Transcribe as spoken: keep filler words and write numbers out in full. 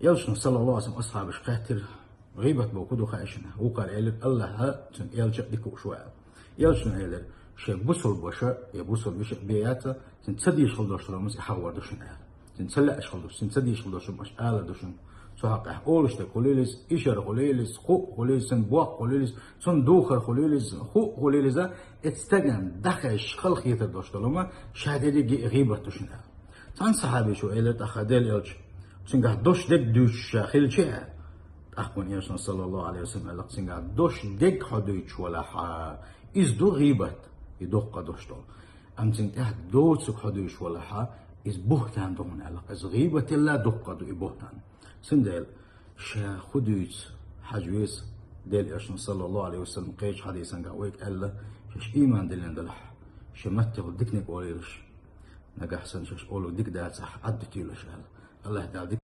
Элчано, саллаллаху алейхи ва саллям, асхьабаш хаьттира, гӀийбат боху ду хаьшна. Вукхар элира, Аллахьа, цун элча дика хууш ва аьлла. Элчано элира, шен бусулба ваша я бусулба йиша бе яц, цун ца дийша хила долуш долу хӀума и хьахор ду шуна аьлла. Цун ца лаьаш хила ду, цун ца дийша хила долуш хӀума аша алар ду шуна. Цу хьакъехь олуш дерг хуьлийла иза, ишар хуьлийла иза, кхуъ хуьлийла иза, цун боккха хуьлийла иза, цун духар хуьлийла иза, хӀуъ хуьлийла иза, эцу стагана дӀахаьжча хала хетар долуш долу хӀума ша дерриге а гӀийбат ду шуна аьлла. Цхьана сахьабичо элира тӀаккха Делан элча, цуьнгахь дош дерг дуьйцуш ша хилча а, тӀаккха вайн элчано, саллаллаху алейхи ва саллям, аьлла, цуьнгахь дош дерг хьо дуьйцуш валахь, иза ду гӀийбат, и дуккха дош долу. Амма цуьнан тӀехь доцург хьо дуьйцуш валахь, иза бухтан ду хьуна аьлла, иза гӀийбатал а дуккха ду и бухтан. Цундела ша хӀун дуьйцу хьажа веза, Делан элчано, саллаллаху алейхи ва саллям, кхечу хьадисангахь вайга аьлла, шаьш ийман диллина далахь, шайн маттехула диканиг олийлаш. Нагахь санна шаьш олург дика дацахь, Ӏадда туьйлаш аьлла. Аллахь Дала дика